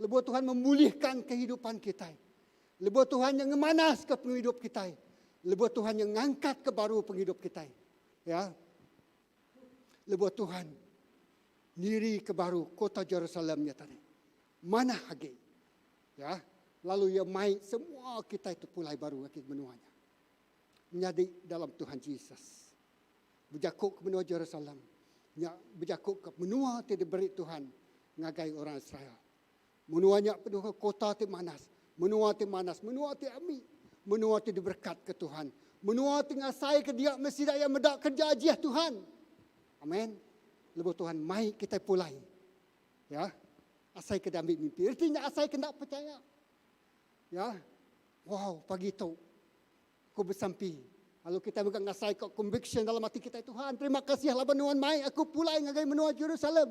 Lebuh Tuhan memulihkan kehidupan kitai. Lebuh Tuhan nya ngemanaska pengidup kitai. Lebuh Tuhan nya ngangkatka baru pengidup kitai. Ya. Lebuh Tuhan nirika baru kota Jerusalem nya tadi. Manah agi. Ya. Lalu iya mai semua kitai tu pulai baru agi menua nya. Menyadi dalam Tuhan Jesus. Bejaku ke menua Jerusalem nya bejaku ke menua ti diberi Tuhan ngagai orang Israel. Menua nya penuh enggau kota ti manas, menua ti manas, menua ti ami, menua ti diberekatka Tuhan, menua ti ngasaika dia meh sida iya meda kereja ajih Tuhan. Amen. Lebuh Tuhan mai kitai pulai, ya, asai ke diambi mimpi. Reti nya asai ke enda pechaya. Ya. Wow, pagi tu Aku besampi, lalu kitai mega ngasaika conviction dalam ati kitai, Tuhan, terima kasih laban Nuan mai aku pulai ngagai menua Jerusalem.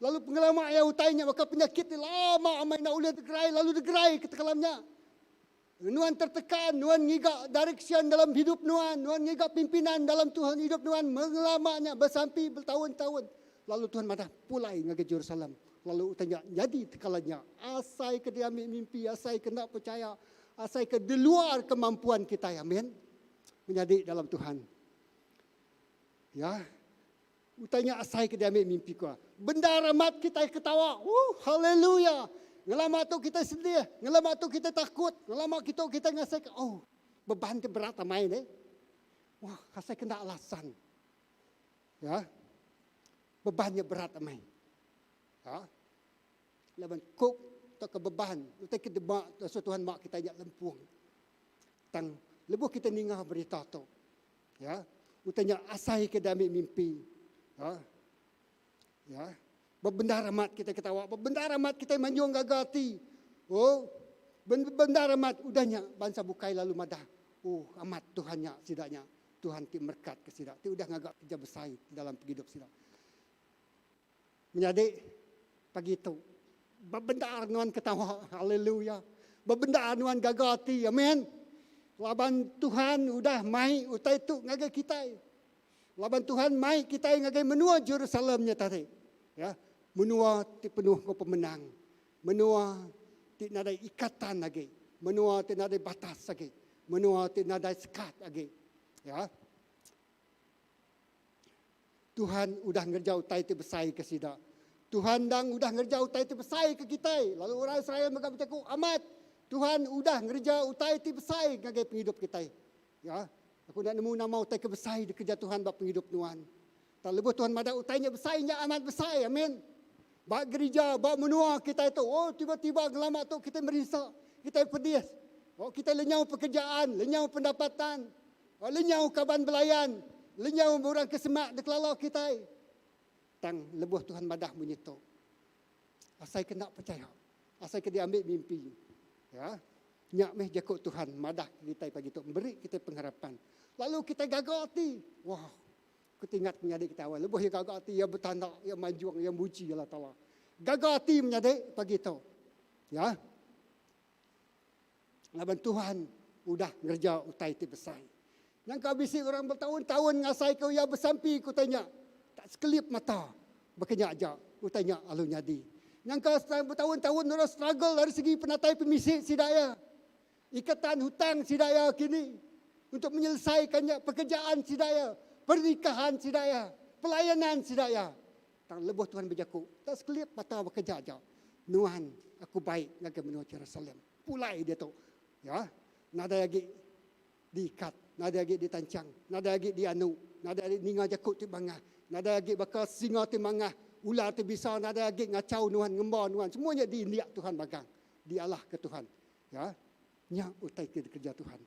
Lalu pengelama iya utai nya baka penyakit ti lama amai enda ulih digerai lalu digerai ke tekalam nya. Nuan tertekan, nuan ngiga direction dalam hidup nuan, nuan ngiga pimpinan dalam Tuhan hidup nuan mengelama nya besampi betaun-taun. Lalu Tuhan madah pulai ngagai Jerusalem. Lalu utai nya nyadi tekala nya. Asai ke diambi mimpi, asai ke enda pechaya, Asai ke di luar kemampuan kitai. Amin. Menyadi dalam Tuhan. Ya. Utai nya asai ke diambi mimpi ku. Bendar amat kitai ketawa. Uh, haleluya. Ngelama tu kitai sedih, ngelama tu kitai takut, ngelama kitu kitai ngasai ke oh, beban ti berat amai ne. Wah, asai ke enda alasan. Ya. Beban nya berat amai. Ya. Laban kuk tauka beban utai ke dema ngasuh Tuhan ma kitai nya lempung. Tang lebuh kitai ninga berita tu, ya, utai nya asai ke diambi mimpi. Ya. Ya. Bebendar amat kitai ketawa, bebendar amat kitai manjung gaga ati. Oh, bebendar amat udah nya bansa bukai lalu madah, oh amat Tuhan nya sida nya, Tuhan ti merekatka sida, ti udah ngaga kerja besai dalam pengidup sida. Menyadi pagi tu bebendar nuan ketawa. Haleluya. Bebendar nuan gaga ati. Amen. Laban Tuhan udah mai utai tu ngagai kitai. Laban Tuhan mai kitai ngagai menua Jerusalem nya tadi. Ya, menua ti penuh enggau pemenang. Menua ti nadai ikatan agi. Menua ti nadai batas agi. Menua ti nadai sekat agi. Ya. Tuhan udah ngereja utai ti besai ke sida. Tuhan endang udah ngereja utai ti besai ke kitai. Lalu orang Israel mega bejaku, Amat, Tuhan udah ngereja utai ti besai ngagai pengidup kitai. Ya, aku enda nemu nama utai ke besai dikereja Tuhan ba pengidup nuan. Tang lebuh Tuhan madah utai nya besai, nya amat besai. Amin. Ba gerija, ba menua kitai tu, oh tiba-tiba ngelama tu kitai merinsa, kitai pedis. Oh, kitai lenyau pekerjaan, lenyau pendapatan. Lenyau kaban belayan, lenyau orang ke semak dikelala kitai. Tang lebuh Tuhan madah munyi tu, asai ke enda pechaya, asai ke diambi mimpi. Ya. Nya meh jaku Tuhan madah ke kitai pagi tu, meri kitai pengharapan. Lalu kitai gaga ati. Wah, ku ti ingat menyadi kitai awal. Lebuh iya gaga ati, iya betanda, iya manjung, iya muji Allah Taala. Gaga ati menyadi pagi tu. Ya. Laban Tuhan udah ngereja utai ti besai. Nyangka bisi orang betaun-taun ngasaika iya besampi ke utai nya. Tak sekelip mata baka nya aja utai nya lalu nyadi. Nyangka betaun-taun orang struggle ari segi penatai pemisi sida iya. Ikatan hutang sida iya kini untuk menyelesaikan nya pekerjaan sida iya, pernikahan sida iya, pelayanan sida iya. Tang lebuh Tuhan bejaku, tak sekelip mata bekeja aja, Nuan aku bai ngagai menua Jerusalem. Pulai diatu. Ya, nadai agi diikat, nadai agi ditanchang, nadai agi dianu, nadai agi ninga jaku ti bangah, nadai agi baka singa ti mangah, ular ti bisa nadai agi ngachau nuan, ngemba nuan. Semua nya diindik Tuhan magang, dialahka Tuhan. Ya, nya utai ti dikereja Tuhan.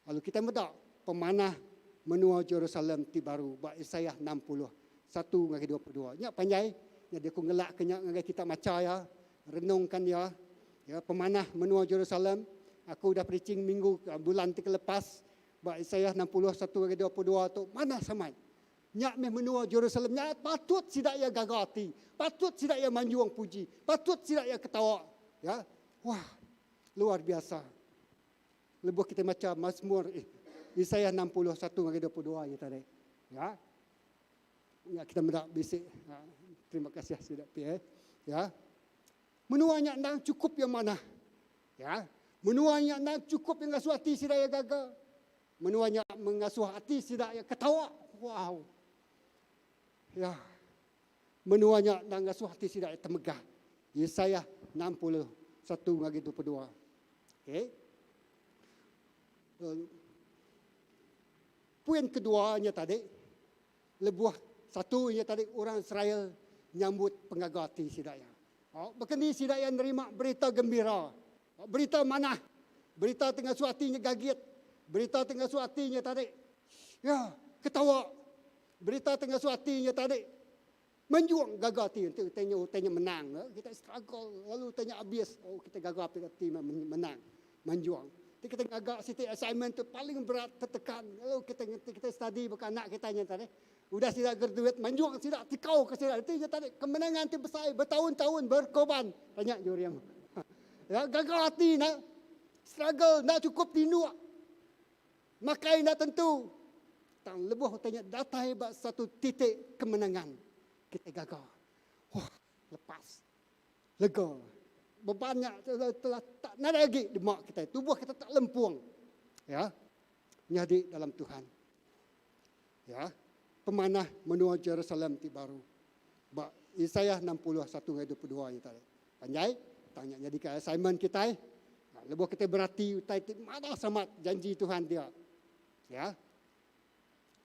Lalu kitai meda pemanah menua Jerusalem ti baru ba Isaiah 61 ngagai 22. Nya panjai, nyadi aku ngelakka nya ngagai kita macha iya, renungka iya. Ya, pemanah menua Jerusalem. Aku udah preaching minggu bulan ti ke lepas ba Isaiah 61 ngagai 22 tu manah samai. Nya meh menua Jerusalem nya patut sida iya gaga ati, patut sida iya manjung puji, patut sida iya ketawa. Ya. Wah, luar biasa. Lebuh kitai macha Mazmur eh, Isaiah 61 ngagai 22 nya tadi. Ya. Ya kita meda bisi. Ha, terima kasih sida pi eh. Ya. Menua nya endang chukup iya manah. Ya. Menua nya endang chukup iya ngasuh ati sida iya gaga. Menua nya mengasuh ati sida iya ketawa. Wow. Ya. Menua nya endang ngasuh ati sida iya temegah. Yesayah 61 ngagai 22. Okey. Poin kedua nya tadi, lebuh satu nya tadi orang Israel nyambut pengaga ati sida iya. Baka ni sida iya nerima berita gembira, berita manah, berita ti ngasuh ati nya gagit, berita ti ngasuh ati nya tadi ya ketawa, berita ti ngasuh ati nya tadi menjung gaga ati enti utai nya utai nya menang. Kita struggle lalu utai nya abis, oh kita gaga ati menang, menjung. Ti kita ngaga siti assignment tu paling berat tertekan lalu kita kita study baka anak kita nya tadi. Udah sida graduate manjung sida tikau ke sida reti nya tadi kemenangan ti besai bertahun-tahun berkorban tanya juring. Ya gaga ati nak struggle enda cukup tinduk. Makai enda tentu. Tang lebuh utai nya datai ba satu titik kemenangan kita gaga. Wah lepas. Lega. Beban nya telah tak nadai agi dema kitai. Tubuh kita tak lempung. Ya. Nyadi dalam Tuhan. Ya. Pemanah menua Jerusalem ti baru. Ba Isaiah 61 ngagai 22 nya tadi. Panjai, tang nya nyadika assignment kitai. Lebuh kitai berati utai ti madah amat janji Tuhan dia. Ya.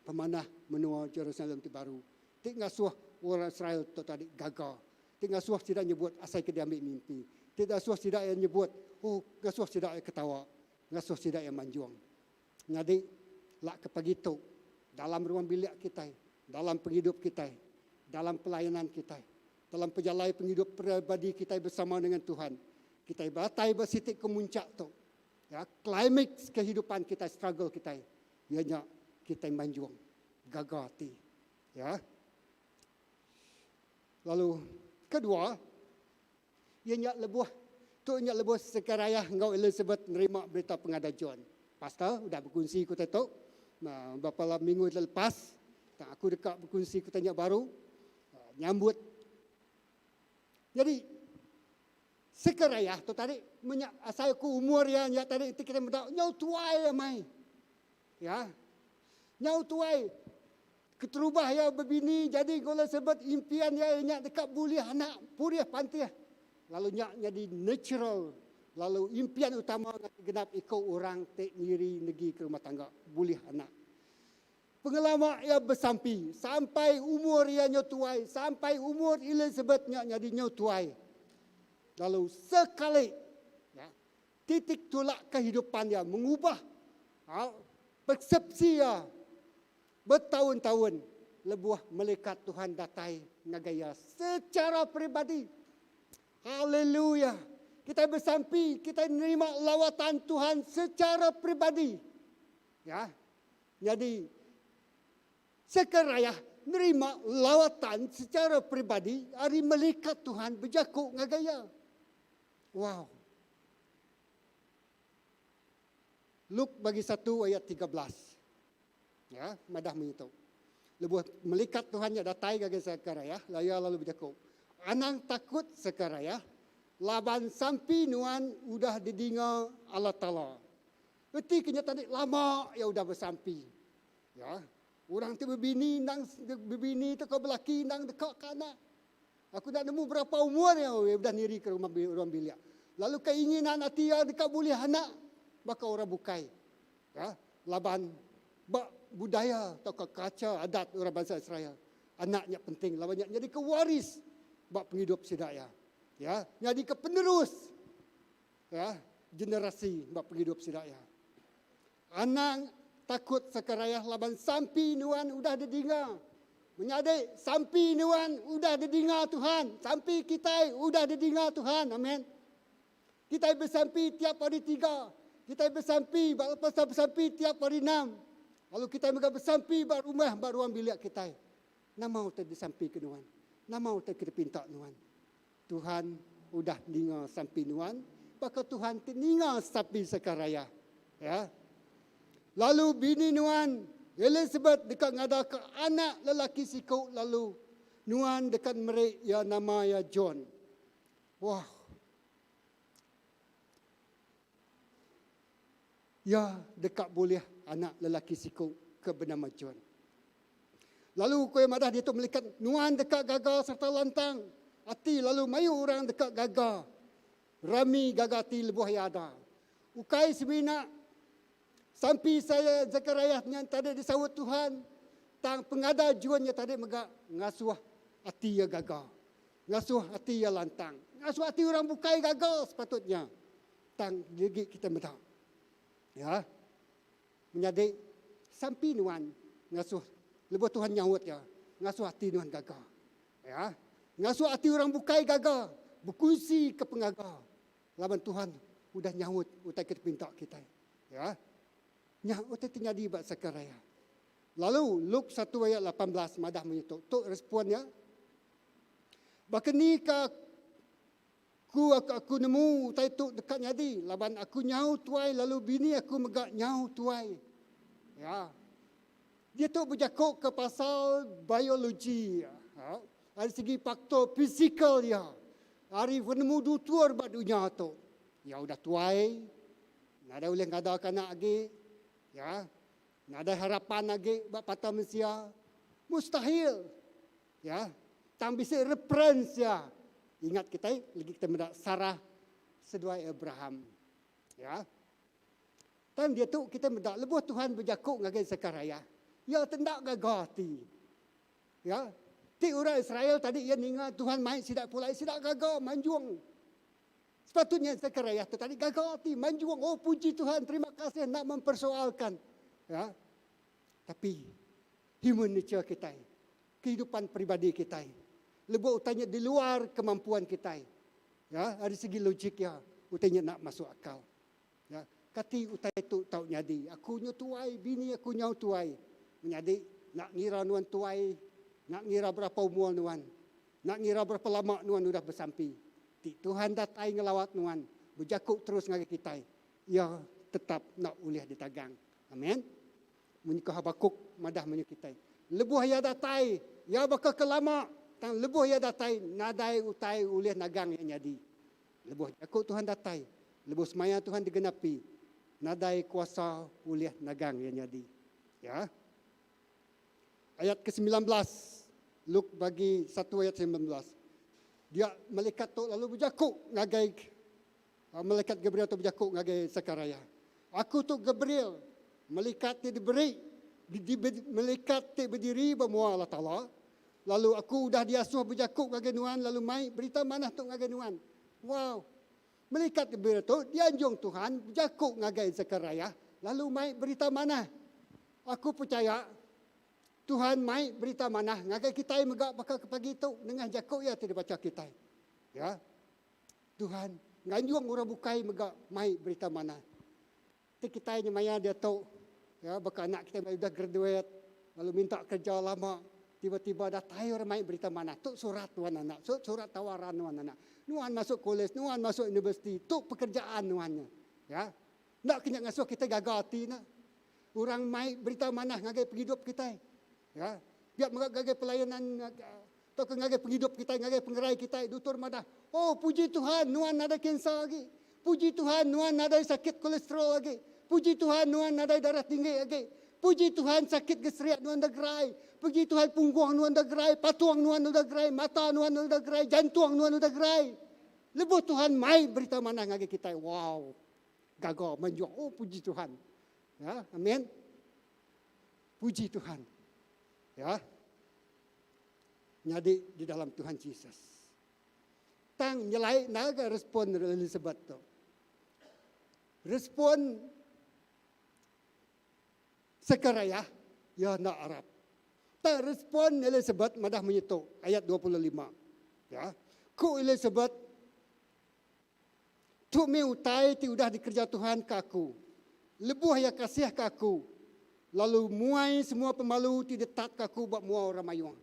Pemanah menua Jerusalem ti baru ti ngasuh orang Israel tu tadi gaga, ti ngasuh sida nyebut asai ke diambi mimpi, ti ngasuh sida iya nyebut, oh, ngasuh sida iya ketawa, ngasuh sida iya manjung. Nyadi, lak ke pagi tu, dalam ruang bilik kitai, dalam pengidup kitai, dalam pelayanan kitai, dalam pejalai pengidup peribadi kitai bersama dengan Tuhan, kitai beratai ba siti kemuncak tu, ya, climax kehidupan kitai, struggle kitai, iya nya kitai manjung gaga ati. Ya. Lalu kedua, iya nya lebuh tu nya lebuh Sekariah enggau Elizabeth nerima berita pengada John. Pastor udah bekunsi ku tu beberapa minggu lepas, tang aku deka bekunsi ku nya baru nyambut. Jadi Sekariah tu tadi menya asai aku umur iya nya tadi ti kita meda nyau tuai amai. Ya. Nyau tuai. Keterubah iya bebini jadi enggau Elizabeth impian iya nya deka bulih anak purih pantih. Lalu nya nyadi natural lalu impian utama ngagai genap iku orang ti ngiri negi ke rumah tangga bulih anak. Pengelama iya besampi sampai umur iya nyau tuai sampai umur Elizabeth nya nyadi nyau tuai. Lalu sekali ya, titik tulak kehidupan iya mengubah ha, persepsi iya Betaun-taun lebuh melikat Tuhan datai ngagai iya secara peribadi. Haleluya! Kitai besampi, kitai nerima lawatan Tuhan secara peribadi. Ya. Nyadi Sekariah nerima lawatan secara peribadi ari melikat Tuhan bejaku ngagai iya. Wow. Luke bagi satu ayat 13. Ya, madah munyi tu. Lebuh melikat Tuhan nya datai ngagai Sekariah, iya lalu bejaku, Anang takut Sekariah, laban sampi nuan udah didinga Allah Taala. Reti ke nya tadi lama iya udah besampi. Ya, orang ti bebini endang bebini tauka belaki endang deka ke anak. Aku enda nemu berapa umur iya udah nirika rumah ruang bilik. Lalu keinginan ati iya deka bulih anak baka orang bukai. Ya, laban ba budaya tauka kacha adat orang bansa Israel, anak nya penting laban nya nyadika waris ba pengidup sida iya. Ya, nyadika penerus ya, generasi ba pengidup sida iya. Anang takut Sekariah laban sampi nuan udah didinga. Menyadi, sampi nuan udah didinga Tuhan. Sampi kitai udah didinga Tuhan. Amen. Kitai besampi tiap hari tiga. Kitai besampi ba lepas besampi tiap hari enam. Lalu kitai mega besampi ba rumah ba ruang bilik kitai. Nama utai disampi ke nuan? Nama utai ke dipinta nuan? Tuhan udah ninga sampi nuan baka Tuhan ti ninga sampi Sekariah. Ya. Lalu bini nuan Elizabeth deka ngadaka anak lelaki siku lalu nuan deka meri iya nama iya John. Wah. Iya deka bulih anak lelaki siku ke benama John. Lalu ku iya madah ditu melikat, Nuan deka gaga sereta lantang ati lalu mayuh orang deka gaga rami gaga ati lebuh iya ada. Ukai semina sampi saya Zekariah nya tadi disaut Tuhan, tang pengada John nya tadi mega ngasuh ati iya gaga, ngasuh ati iya lantang, ngasuh ati orang bukai gaga sepatutnya. Tang legi kita meda. Ya. Menyadi sampi nuan ngasuh lebuh Tuhan nyaut iya, ngasuh ati nuan gaga. Ya. Ngasuh ati orang bukai gaga, bekunsi ke pengaga laban Tuhan udah nyaut utai ke dipinta kitai. Ya. Nya utai ti nyadi ba Sekariah. Lalu Luke satu ayat 18 madah munyi tu. Tu respon iya. Baka ni ka Ku aku, aku nemu utai tu deka nyadi laban aku nyau tuai lalu bini aku mega nyau tuai. Ya. Dia tu bejaku ke pasal biologi ya. Ari segi faktor fizikal iya. Ari penemu dutur ba dunya tu. Iya udah tuai, nadai ulih ngadaka anak agi. Ya. Nadai harapan agi ba pata mensia. Mustahil. Ya. Tang bisi reference ya. Ingat kitai lagi kita meda Sarah seduai Abraham. Ya. Tang diatu kita meda lebuh Tuhan bejaku ngagai Zechariah, iya tenda gaga ati. Ya. Ti orang Israel tadi iya ninga Tuhan mai sida pulai, sida gaga manjung. Sepatutnya Zechariah tu tadi gaga ati, manjung, oh puji Tuhan, terima kasih nak mempersoalkan. Ya. Tapi human nature kitai, kehidupan peribadi kitai, lebuh utai nya di luar kemampuan kitai, ya, ari segi logik iya, utai nya enda masuk akal. Ya, kati utai tu tau nyadi? Aku nyu tuai, bini aku nyau tuai. Menyadi, enda ngira nuan tuai, enda ngira berapa umur nuan, enda ngira berapa lama nuan udah besampi, ti Tuhan datai ngelawat nuan, bejaku terus ngagai kitai, iya tetap enda ulih ditagang. Amen. Munyi ko Habakuk madah munyi kitai. Lebuh iya datai, iya baka ke lama, tang lebuh iya datai, nadai utai ulih nagang iya nyadi. Lebuh jaku Tuhan datai, lebuh semaya Tuhan digenapi, nadai kuasa ulih nagang iya nyadi. Ya. Ayat ke 19, Luke bagi 1 ayat 19. Dia malaikat tu lalu bejaku ngagai Malaikat Gabriel tu bejaku ngagai Sekariah, Aku tu Gabriel, melikat ti diberi, melikat ti bediri ba mua Allah Taala, lalu aku udah diasuh bejaku ngagai nuan lalu mai berita manah tu ngagai nuan. Wow! Melikat Gabriel tu dianjung Tuhan bejaku ngagai Sekariah lalu mai berita manah. Aku pechaya Tuhan mai berita manah ngagai kitai mega baka ke pagi tu nengah jaku iya ti dibacha kitai. Ya. Tuhan nganjung orang bukai mega mai berita manah. Ti kitai nyemaya diatu ya baka anak kitai mai udah graduate lalu minta kerja lama tiba-tiba datai orang mai berita manah. Tu surat nuan anak, tu surat tawaran nuan anak. Nuan masuk kolej, nuan masuk universiti, tu pekerjaan nuan nya. Ya. Enda ke nya ngasuh kitai gaga ati nya. Orang mai berita manah ngagai pengidup kitai. Ya. Pia mega ngagai pelayanan Tauka ngagai pengidup kitai, ngagai pengerai kitai. Dutur madah, Oh, puji Tuhan, nuan nadai kanser agi. Puji Tuhan, nuan nadai sakit kolesterol agi. Puji Tuhan, nuan nadai darah tinggi agi. Puji Tuhan, sakit geseriak nuan udah gerai. Puji Tuhan, punggung nuan udah gerai, patung nuan udah gerai, mata nuan udah gerai, jantung nuan udah gerai. Lebuh Tuhan mai berita manah ngagai kitai, wow, gaga manjung, oh puji Tuhan. Ya, amin. Puji Tuhan. Ya. Nyadi di dalam Tuhan Jesus. Tang nyelai naga respon Elizabeth tu. Respon Sekariah ya enda arap. Tang respon Elizabeth madah munyi tu ayat 25. Ya. Ku Elizabeth Tu mih utai ti udah dikereja Tuhan ke aku, lebuh Iya kasihka aku, lalu muai semua pemalu ti ditatka aku ba mua orang mayuh.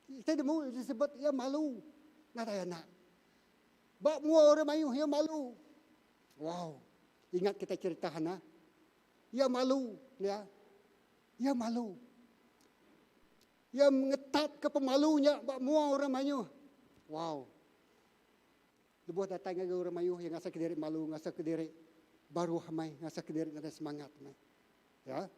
Kitai nemu Elisabet iya malu nadai anak. Ba mua orang mayuh iya malu. Wow. Ingat kitai cherita Hannah? Iya malu, ya. Iya malu. Iya ngetatka pemalu nya ba mua orang mayuh. Wow. Lebuh datai ngagai orang mayuh, iya ngasaka diri malu, ngasaka diri Baruh amai ngasa kediri nadai semangat amai. Ya.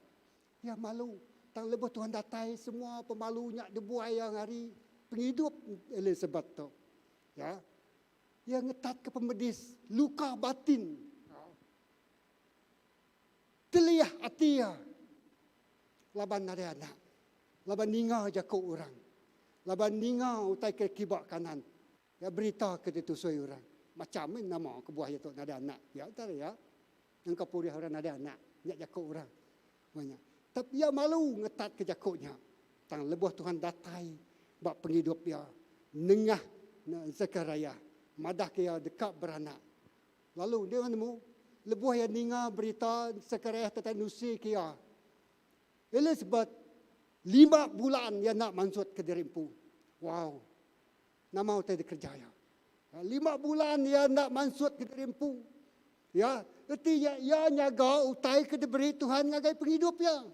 Iya malu. Tang lebuh Tuhan datai semua pemalu nya dibuai iya ngari pengidup Elizabeth tu. Ya. Iya ngetatka pemedis luka batin. Telih ati iya laban nadai anak. Laban ninga jaku orang. Laban ninga utai ke kiba kanan. Ya berita ke ditusui orang. Macam meh nama kebuah iya tu nadai anak. Ya tadi ya. Engka purih orang nadai anak. Nya jaku orang. Nya. Tapi iya malu ngetatka jaku nya. Tang lebuh Tuhan datai ba pengidup iya nengah Sekariah madahka iya deka beranak. Lalu dia nemu lebuh iya ninga berita Sekariah tetap nusi ke iya. Elizabeth lima bulan iya enda mansutka diri empu. Wow. Nama utai dikereja iya? Lima bulan iya enda mansut ke diri empu. Ya, reti nya iya nyaga utai ke diberi Tuhan ngagai pengidup iya.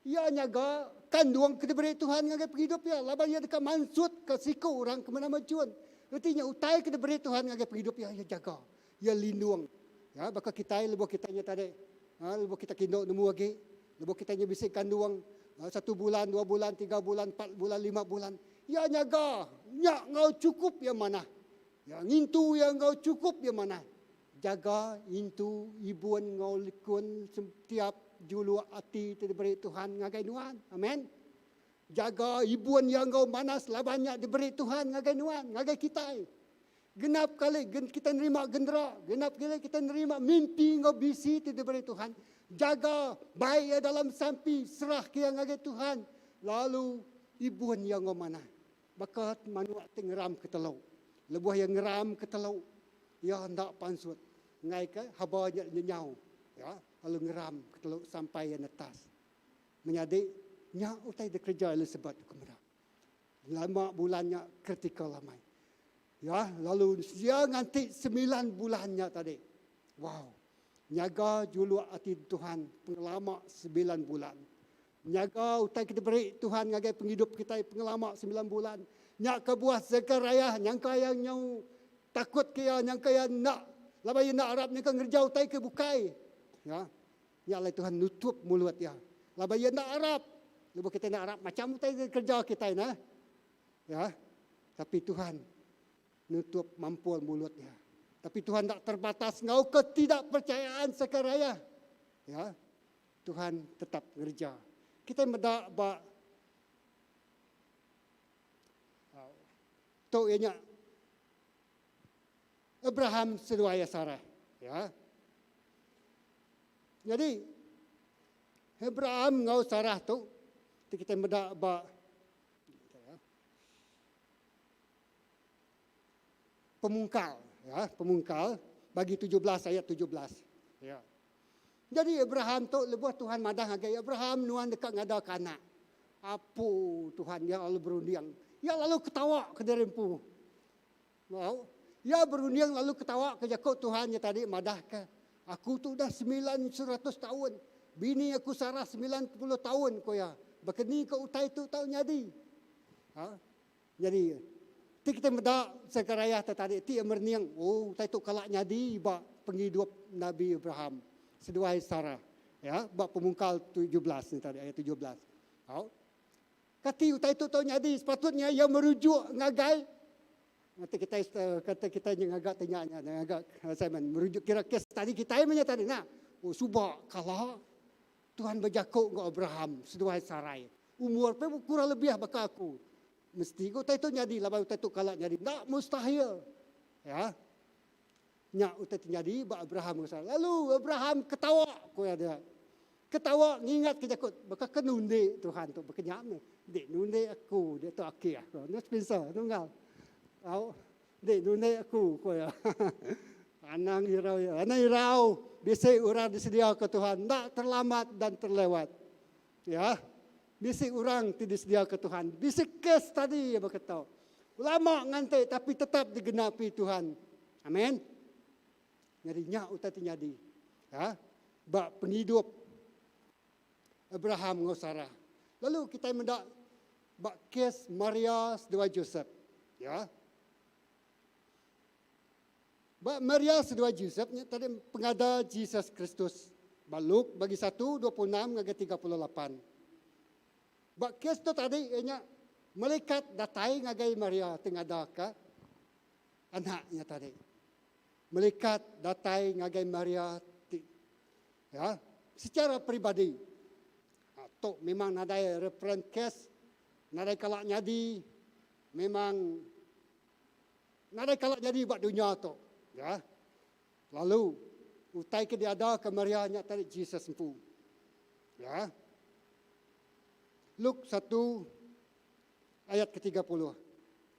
Iya nyaga kandung ke diberi Tuhan ngagai pengidup iya laban iya deka mansut ke siku orang ke benama John. Reti nya utai ke diberi Tuhan ngagai pengidup iya, iya jaga. Iya lindung. Ya, baka kitai lebuh kitai nya tadi. Ha, lebuh kita kindu nemu agi, lebuh kitai nya bisi kandung, ha, satu bulan, dua bulan, tiga bulan, empat bulan, lima bulan, Iya nyaga nya enggau chukup iya manah. Iya ngintu iya enggau chukup iya manah. Jaga, intu, ibun enggau likun setiap juluk ati ti diberi Tuhan ngagai nuan. Amen. Jaga, ibun iya enggau manah selaban nya diberi Tuhan ngagai nuan, ngagai kitai. Genap kali kita nerima gendera, genap kali kita nerima mimpi enggau bisi ti diberi Tuhan, jaga bai iya dalam sampi, serahka iya ngagai Tuhan, lalu ibun iya enggau manah. Baka manuk ti ngeramka telu. Lebuh iya ngeramka telu, iya enda pansut ngaika haba nya nyenyau, ya, lalu ngeramka telu sampai iya netas. Menyadi, nya utai dikereja Elizabeth ku meda. Lama bulan nya kritikal amai. Ya, lalu iya nganti semilan bulan nya tadi. Wow. Nyaga juluk ati Tuhan pengelama semilan bulan. Nyaga utai ke diberi Tuhan ngagai pengidup kitai pengelama semilan bulan. Nya kebuah Zechariah nyangka iya nyau takut ke iya, nyangka iya enda laban iya enda arap nyangka ngereja utai ke bukai. Ya. Nya alai Tuhan nutup mulut iya. Laban iya enda arap. Lebuh kitai enda arap, macam utai ke kereja kitai nah. Ya. Tapi Tuhan nutup mampul mulut iya. Tapi Tuhan enda terbatas enggau ketidakpercayaan Sekariah. Ya. Tuhan tetap ngereja. Kitai meda ba tu iya nya Abraham seduai iya Sarah. Ya. Jadi Abraham enggau Sarah tu ti kita meda ba pemungkal ya, pemungkal bagi 17 ayat 17. Ya. Jadi Abraham tu lebuh Tuhan madah ngagai Abraham nuan deka ngadaka anak. Apu Tuhan iya lalu berunding. Iya lalu ketawa ke diri empu. Au. Iya berunding lalu ketawa ke jaku Tuhan nya tadi madahka, Aku tu udah 900 taun. Bini aku Sarah 90 taun, ku iya. Baka ni ke utai tu tau nyadi? Ha? Nyadi, ti kita meda Sekariah tu tadi, ti iya merening, oh, utai tu kala nyadi ba pengidup Nabi Abraham seduai Sarah. Ya, ba pemungkal 17 ni tadi, ayat 17. Au. Kati utai tu tau nyadi sepatutnya iya merujuk ngagai kata kitai kata kitai nya ngaga tanya nya ngaga assignment merujuk kira kes tadi kitai meh nya tadi nah. Oh suba kala Tuhan bejaku enggau Abraham seduai Sarai. Umur pe kurang lebih baka aku. Mesti ke utai tu nyadi laban utai tu kala nyadi. Enda mustahil. Ya. Nya utai ti nyadi ba Abraham enggau Sarah. Lalu Abraham ketawa, ku iya dia. Ketawa ngingatka jaku baka ke nundi Tuhan tu. Baka nya meh. Dik nundi aku, dik tu aki aku. Nya Spencer nunggal. Au, dik nundi aku, ku iya. Anang irau iya. Anang irau bisi orang disediaka Tuhan enda terlambat dan terlewat. Ya. Bisi orang ti disediaka Tuhan. Bisi kes tadi iya baka tu. Lama nganti tapi tetap digenapi Tuhan. Amen. Nyadi nya utai ti nyadi. Ya. Ba pengidup Abraham enggau Sarah. Lalu kitai meda ba kes Maria seduai Josep. Ya. Ba Maria seduai Josep nya tadi pengada Jesus Kristus. Ba Luke bagi satu, 26 ngagai 38. Ba kes tu tadi iya nya melikat datai ngagai Maria ti ngadaka anak nya tadi. Melikat datai ngagai Maria ti ya secara peribadi. Ha, tu memang nadai reference case, nadai kala nyadi, memang nadai kala nyadi ba dunya tu. Ya. Lalu utai ke diadaka Maria nya tadi Jesus empu. Ya. Luke 1 ayat ke-30.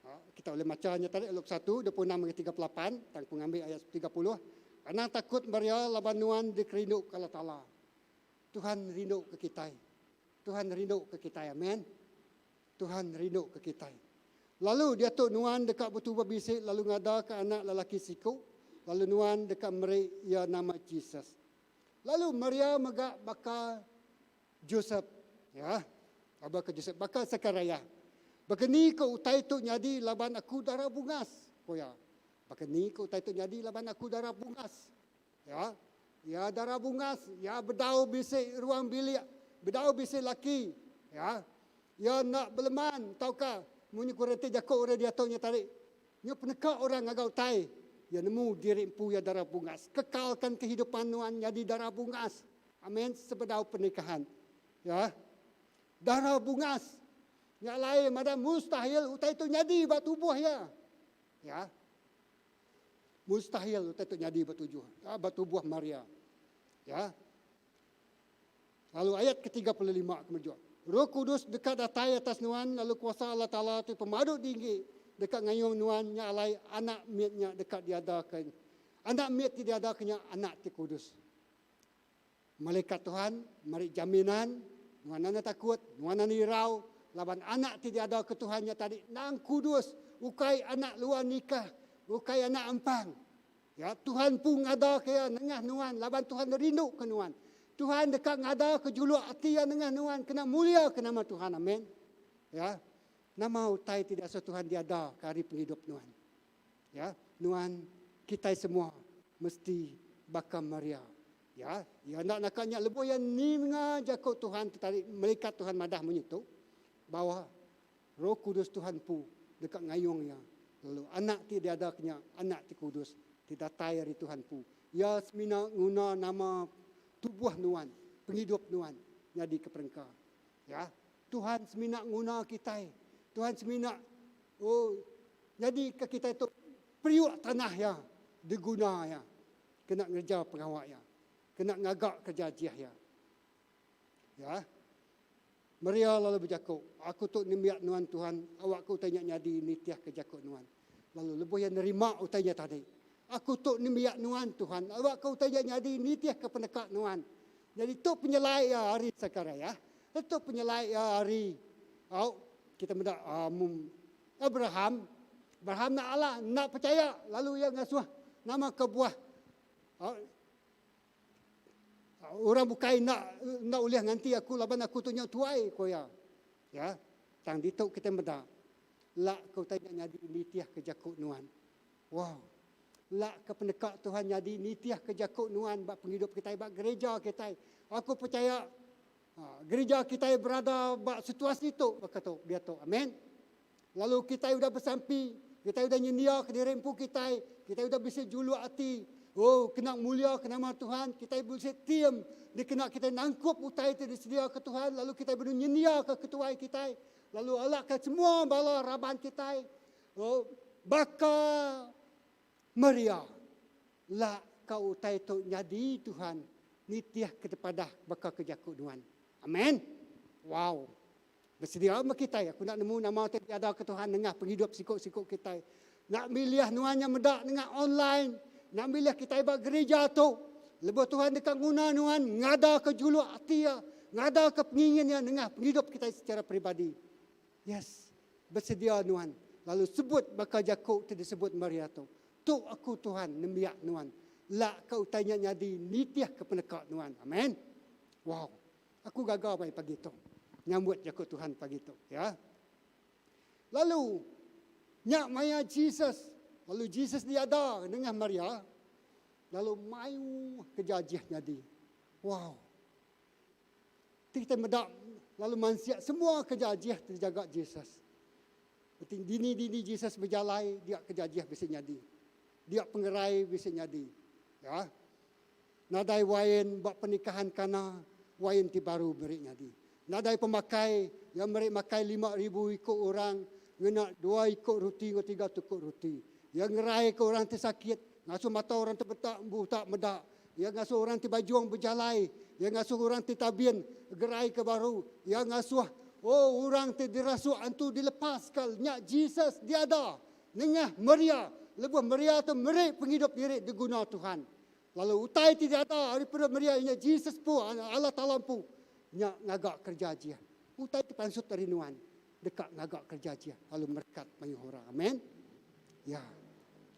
Ha, kita boleh maca nya tadi Luke 1 26 hingga 38, tang ku ngambi ayat 30. Anang takut Maria laban nuan dikerindu ke Allah Taala. Tuhan rindu ke kitai. Tuhan rindu ke kitai. Amen. Tuhan rindu ke kitai. Lalu diatu nuan deka betubuh bisi lalu ngadaka anak lelaki siku, lalu nuan deka meri iya nama Jesus. Lalu Maria mega baka Josep, ya, baka Josep, baka Sekariah. Baka ni ke utai tu nyadi laban aku dara bungas, ku iya. Baka ni ke utai tu nyadi laban aku dara bungas. Ya, iya dara bungas, iya bedau bisi ruang bilik, bedau bisi laki. Ya, iya enda beleman tauka munyi ku reti jaku orang diatu nya tadi. Nya peneka orang ngaga utai. Iya nemu diri empu iya dara bungas. Kekalkan kehidupan nuan nyadi dara bungas. Amen. Sebedau pernikahan. Ya. Dara bungas. Nya alai madah mustahil utai tu nyadi ba tubuh iya. Ya. Mustahil utai tu nyadi ba tujuh, ba tubuh Maria. Ya. Lalu ayat ke-35 ke mejuk. Roh Kudus deka datai atas nuan lalu kuasa Allah Taala ti pemadu tinggi deka ngayung nuan nya alai anak mit nya deka diadaka. Anak mit ti diadaka nya anak ti kudus. Malaikat Tuhan meri jaminan, nuan enda takut, nuan enda irau, laban anak ti diadaka Tuhan nya tadi endang kudus, ukai anak luar nikah, ukai anak empang. Ya, Tuhan empu ngadaka iya nengah nuan laban Tuhan rinduka nuan. Tuhan deka ngadaka juluk ati iya nengah nuan kena muliaka nama Tuhan. Amen. Ya. Nama utai ti diasuh Tuhan diadaka ari pengidup nuan? Ya, nuan kitai semua mesti baka Maria. Ya, iya enda naka nya lebuh iya ninga jaku Tuhan ti tadi melikat Tuhan madah munyi tu bawa Roh Kudus Tuhan empu deka ngayung iya lalu anak ti diadaka nya anak ti kudus ti datai ari Tuhan empu. Iya semina nguna nama tubuh nuan, pengidup nuan nyadika perengka. Ya, Tuhan semina nguna kitai. Tuhan semina oh nyadika kitai tu periuk tanah iya diguna iya kena ngereja pengawa iya, kena ngaga kereja ajih iya. Ya. Maria lalu bejaku, Aku tu nembiak nuan Tuhan, awakka utai nya nyadi nitihka jaku nuan. Lalu lebuh iya nerima utai nya tadi, Aku tu nembiak nuan Tuhan, awakka utai nya nyadi nitihka peneka nuan. Nyadi tu penyelai iya ari Sekariah, tu penyelai iya ari au kita meda um, Abraham. Abraham enda alah, enda pechaya lalu iya ngasuh nama kebuah au, Orang bukai enda enda ulih nganti aku laban aku tu nyau tuai, ku iya. Ya. Tang ditu kitai meda, lak ke utai nya nyadi nitihka jaku nuan. Wow. Lak ke peneka Tuhan nyadi nitihka jaku nuan ba pengidup kitai, ba gereja kitai. Aku pechaya gereja kitai berada ba situasi tu baka tu diatu. Amen. Lalu kitai udah besampi, kitai udah nyendiaka diri empu kitai, kitai udah bisi juluk ati, oh, kena muliaka nama Tuhan, kitai bisi tim dikena kitai nangkup utai ti disediaka Tuhan, lalu kitai benung nyendiaka ketuai kitai, lalu alaka semua bala raban kitai, oh, baka Maria, la ka utai tu nyadi Tuhan nitihka dipadah baka ke jaku nuan. Amen. Wow. Besedia meh kitai, aku enda nemu nama ti diadaka Tuhan nengah pengidup siku-siku kitai. Enda milih nuan nya meda nengah online, enda milih kitai ba gerija tu. Lebuh Tuhan deka nguna nuan ngadaka juluk ati iya, ngadaka pengingin iya nengah pengidup kitai secara peribadi. Yes, besedia nuan lalu sebut baka jaku ti disebut Maria tu, Tu aku Tuhan nembiak nuan, lak ka utai nya nyadi nitihka peneka nuan. Amen. Wow. Aku gaga bai pagi tu nyambut jaku Tuhan pagi tu ya. Lalu nya maya Jesus. Lalu Jesus diada nengah Maria, lalu mayuh kereja ajih nyadi. Wow! Ti kitai meda lalu mansik semua kereja ajih ti dijaga Jesus. Reti dini-dini Jesus bejalai dia kereja ajih bisi nyadi. Dia pengerai bisi nyadi. Ya. Nadai wain ba pernikahan Kana, wain ti baru meri nyadi. Nadai pemakai, iya meri makai 5000 iku orang ngena dua iku ruti enggau tiga tuku ruti. Iya ngeraika orang ti sakit, ngasuh mata orang ti beta buta meda. Iya ngasuh orang ti bajung bejalai. Iya ngasuh orang ti tabin geraika baru. Iya ngasuh oh orang ti dirasuk antu dilepaska. Nya Jesus diada nengah Maria lebuh Maria tu meri pengidup diri diguna Tuhan. Lalu utai ti diada ari perut Maria iya nya Jesus empu, Allah Taala empu, nya ngaga kereja ajih. Utai ti pansut ari nuan deka ngaga kereja ajih lalu merekat mayuh orang. Amen. Ya.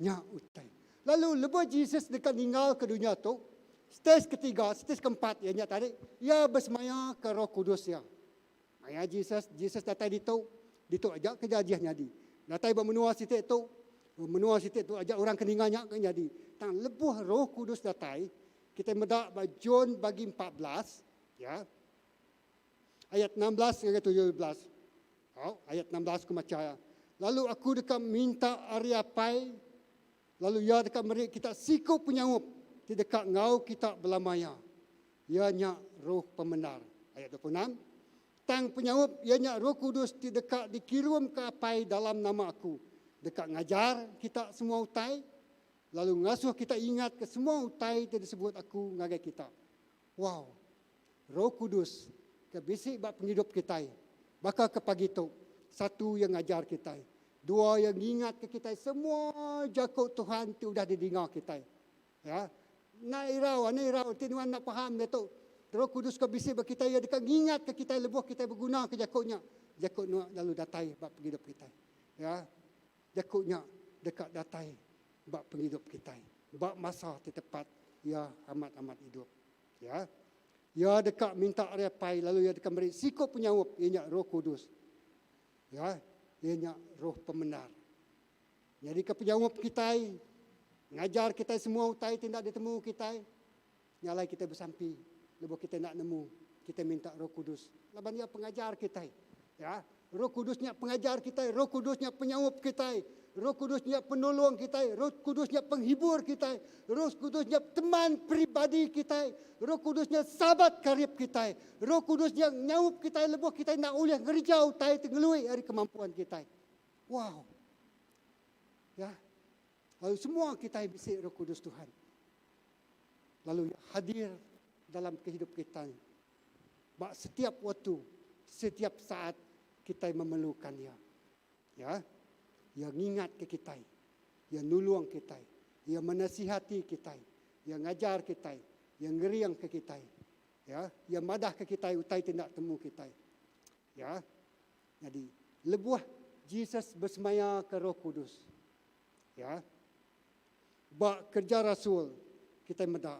Nya utai. Lalu lebuh Jesus deka ninggalka dunya tu, stage ketiga, stage keempat iya nya tadi, iya besemaya ke Roh Kudus iya. Maya Jesus, Jesus datai ditu, ditu aja kereja ajih nyadi. Datai ba menua siti tu, menua siti tu aja orang ke ninga nya ke nyadi. Tang lebuh Roh Kudus datai, kitai meda ba John bagi 14, ya. Ayat 16 ngagai 17. Au, ayat 16 ku macha ya. Lalu aku deka minta ari Apai, lalu iya deka meri kita siku penyaup ti deka enggau kita belama iya. Iya nya Roh Pemendar. Ayat 26. Tang penyaup iya nya Roh Kudus ti deka dikirumka Apai dalam nama aku, deka ngajar kita semua utai, lalu ngasuh kita ingatka semua utai ti disebut aku ngagai kita. Wow! Roh Kudus ke bisi ba pengidup kitai baka ke pagi tu, satu iya ngajar kitai, dua iya ngingatka kitai semua jaku Tuhan ti udah didinga kitai. Ya. Enda irau, enda irau enti nuan enda faham diatu. Roh Kudus ke bisi ba kitai iya deka ngingatka kitai lebuh kitai begunaka jaku nya. Jaku nya lalu datai ba pengidup kitai. Ya. Jaku nya deka datai ba pengidup kitai ba masa ti tepat iya amat-amat idup. Ya. Iya deka minta ari Apai lalu iya deka meri siku penyaup iya nya Roh Kudus. Ya, iya nya Roh Pemendar. Nyadika penyaup kitai, ngajar kitai semua utai ti enda ditemu kitai. Nya alai kitai besampi lebuh kitai enda nemu, kitai minta Roh Kudus laban iya pengajar kitai. Ya, Roh Kudus nya pengajar kitai, Roh Kudus nya penyaup kitai, Roh Kudus nya penolong kitai, Roh Kudus nya penghibur kitai, Roh Kudus nya teman peribadi kitai, Roh Kudus nya sahabat karib kitai, Roh Kudus nya nyaup kitai lebuh kitai enda ulih ngereja utai ti ngelui ari kemampuan kitai. Wow. Ya. Lalu semua kitai bisi Roh Kudus Tuhan. Lalu ia hadir dalam kehidup kita. Ba setiap waktu, setiap saat kitai memerlukan ia. Ya. Ia ngingat ke kitai. Ia nulung kitai. Ia menasihati kitai. Ia ngajar kitai. Ia ngering ke kitai. Ya, ia madah ke kitai utai ti enda temu kitai. Ya. Nyadi, lebuh Jesus besemaya ke Roh Kudus, ya, ba Kereja Rasul kitai meda,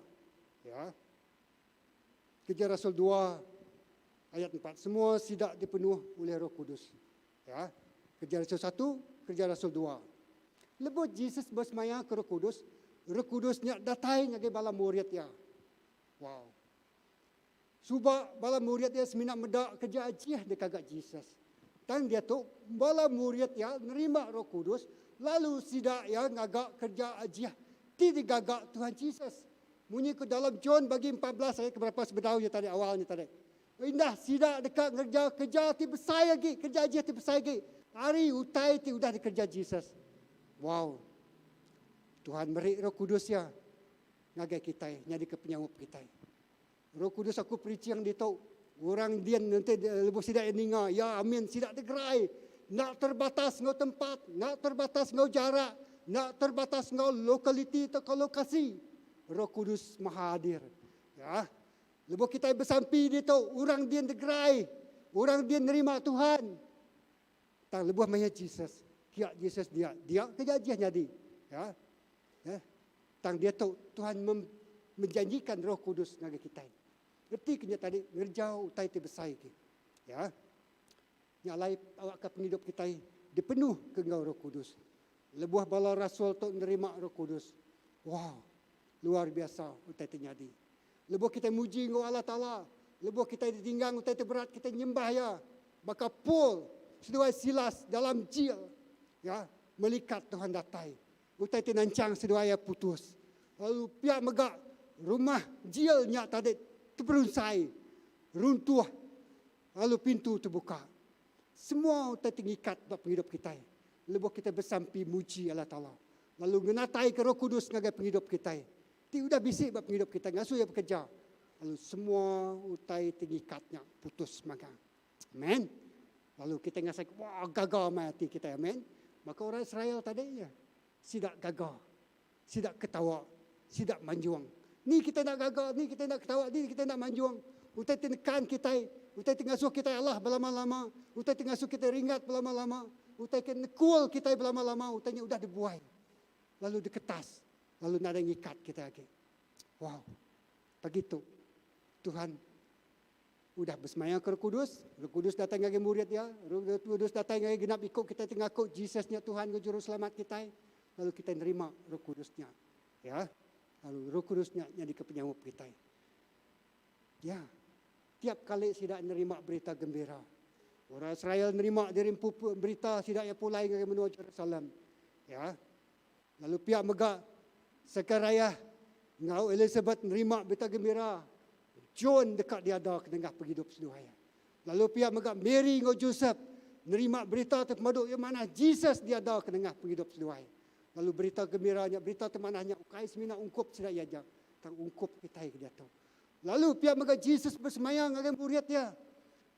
ya, Kereja Rasul 2 ayat 4, semua sida dipenuh ulih Roh Kudus. Ya. Kereja Rasul 1, Kereja Rasul 2. Lebuh Jesus besemaya ke Roh Kudus, Roh Kudus nya datai ngagai bala murid iya. Wow. Suba, bala murid iya semina meda kereja ajih dikaga Jesus. Tang diatu, bala murid iya nerima roh kudus lalu sida iya ngaga kereja ajih ti digaga Tuhan Jesus. Munyi ku dalam John bagi 14 ayat keberapa sebedau nya tadi, awal nya tadi. Indah sida deka ngereja kereja ti besai agi, kereja ajih ti besai agi ari utai ti udah dikereja Jesus. Wow! Tuhan meri roh kudus iya ngagai kitai nyadika penyaup kitai. Roh Kudus aku preaching ditu. Orang din nanti lebuh sida iya ninga, ya amin sida digerai. Enda terbatas enggau tempat, enda terbatas enggau jarak, enda terbatas enggau lokaliti tauka lokasi. Roh Kudus maha hadir. Ya. Lebuh kitai besampi ditu, orang din digerai. Orang din nerima Tuhan. Tang lebuh maya Jesus, kia Jesus dia, dia ke jajih nyadi. Ya. Ya. Tang diatu Tuhan mem menjanjikan Roh Kudus ngagai kitai. Reti ke nya tadi ngereja utai ti besai agi. Ya. Nya alai awakka pengidup kitai dipenuh ke enggau Roh Kudus. Lebuh bala rasul tu nerima Roh Kudus, wow, luar biasa utai ti nyadi. Lebuh kitai muji enggau Allah Taala, lebuh kitai ditinggang utai ti berat, kitai nyembah Iya baka Paul seduai Silas dalam jil, ya, melikat Tuhan datai. Utai ti nanchang seduai iya putus. Lalu pia mega rumah jil nya tadi teberunsai, runtuh lalu pintu tebuka. Semua utai ti ngikat ba pengidup kitai lebuh kitai besampi muji Allah Taala lalu ngenataika Roh Kudus ngagai pengidup kitai ti udah bisi ba pengidup kitai ngasuh iya bekereja lalu semua utai ti ngikat nya putus magang. Amen. Lalu kitai ngasaika wah gaga amai ati kitai. Amen. Baka orang Israel tadi nya. Sida gaga. Sida ketawa. Sida manjung. Ni kitai enda gaga, ni kitai enda ketawa, ni kitai enda manjung. Utai ti nekan kitai, utai ti ngasuh kitai alah belama-lama, utai ti ngasuh kitai ringat belama-lama, utai ke nekul kitai belama-lama, utai nya udah dibuai lalu diketas lalu nadai ngikat kitai agi. Wow. Pagi tu Tuhan udah besemaya ke Roh Kudus, Roh Kudus datai ngagai murid iya, Roh Kudus datai ngagai genap iku kitai ti ngaku Jesus nya Tuhan enggau Juruselamat kitai, lalu kitai nerima Roh Kudus nya. Ya. Lalu Roh Kudus nya nyadika penyaup kitai. Ya. Tiap kali sida nerima berita gembira. Orang Israel nerima diri empu berita sida iya pulai ngagai menua Jerusalem. Ya. Lalu pia mega Sekariah enggau Elisabet nerima berita gembira John deka diada ke nengah pengidup seduai iya. Lalu pia mega Mary enggau Josep nerima berita ti pemadu iya manah Jesus diada ke nengah pengidup seduai. Lalu berita gembira nya, berita ti manah nya ukai semina ungkup sida iya aja, tang ungkup kitai ke diatu. Lalu pia mega Jesus besemaya ngagai murid iya.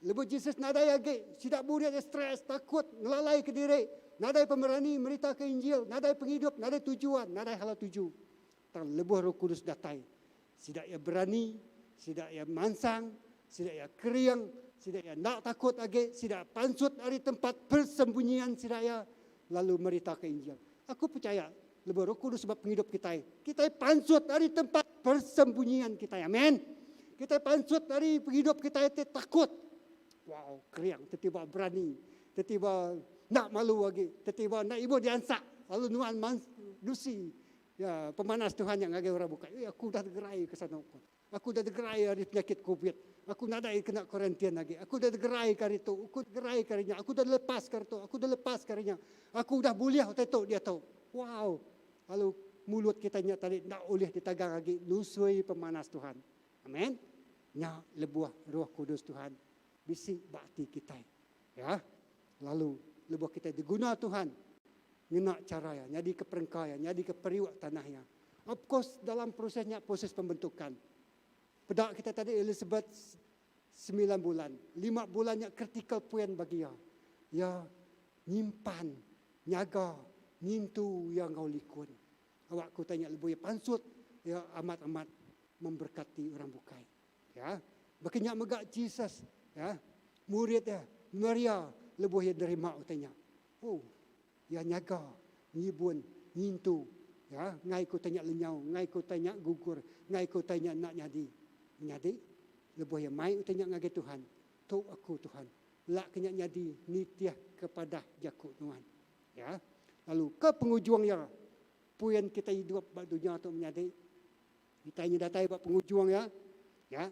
Lebuh Jesus nadai agi, sida murid iya stres, takut, ngelalaika diri, nadai pemerani meritaka Injil, nadai pengidup, nadai tujuan, nadai hala tuju. Tang lebuh Roh Kudus datai, sida iya berani, sida iya mansang, sida iya kering, sida iya enda takut agi, sida pansut ari tempat persembunyian sida iya lalu meritaka Injil. Aku pechaya lebuh Roh Kudus ba pengidup kitai, kitai pansut ari tempat persembunyian kitai. Amen. Kitai pansut ari pengidup kitai ti takut. Wow, kering, tetiba berani, tetiba enda malu agi, tetiba enda ibuh diansak lalu nuan nusi ya pemanas Tuhan nya ngagai orang bukai. Ui aku udah degerai ke sana. Aku udah degerai ari penyakit covid. Aku nadai kena kuarantin agi. Aku udah degerai ke ari tu. Aku degerai ke ari nya. Aku udah lepas ke ari tu. Aku udah lepas ke ari nya. Aku udah bulih utai tu diatu. Wow! Lalu mulut kitai nya tadi enda ulih ditagang agi nusui pemanas Tuhan. Amen. Nya lebuh Roh Kudus Tuhan bisi ba ati kitai. Ya. Lalu lebuh kitai diguna Tuhan ngena chara iya, nyadika perengka iya, nyadika periuk tanah iya. Of course dalam proses nya proses pembentukan. Peda kita tadi Elizabeth semilan bulan, lima bulan nya critical point bagi iya. Iya nyimpan, nyaga, ngintu iya enggau likun. Awak ku tanya lebuh iya pansut, iya amat-amat memberkati orang bukai. Ya. Baka nya mega Jesus, ya, murid iya, Maria lebuh iya nerima utai nya. Oh, Iya nyaga, ngibun, ngintu, ya, ngai ke utai nya lenyau, ngai ke utai nya gugur, ngai ke utai nya enda nyadi. Menyadi, lebuh iya mai utai nya ngagai Tuhan, Tu aku, Tuhan, lak ke nya nyadi nitih ke padah jaku Nuan. Ya. Lalu ke pengujung iya, puin kitai idup ba dunya tu menyadi, kitai nya datai ba pengujung iya, ya.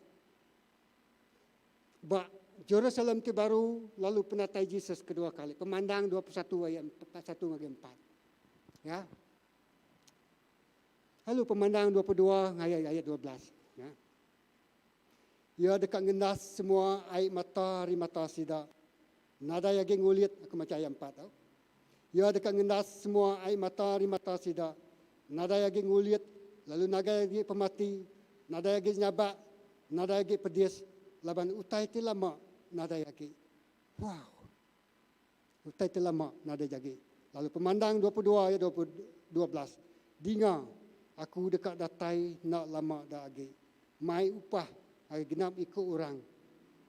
Ba Jerusalem ti baru lalu penatai Jesus kedua kali. Pemandang 21 ayat 1 ngagai 4. Ya. Lalu pemandang 22 ngagai ayat 12. Ya. Ia deka ngendas semua ai mata ari mata sida. Nadai agi ngulit, aku macha ayat 4 tau. Ia deka ngendas semua ai mata ari mata sida. Nadai agi ngulit, lalu nadai agi pemati, nadai agi nyabak, nadai agi pedis, laban utai ti lama nadai agi. Wow! Utai ti lama nadai agi. Lalu Pemandang 22 ayat 12, Dinga, aku deka datai enda lama da agi, mai upah ari genap iku orang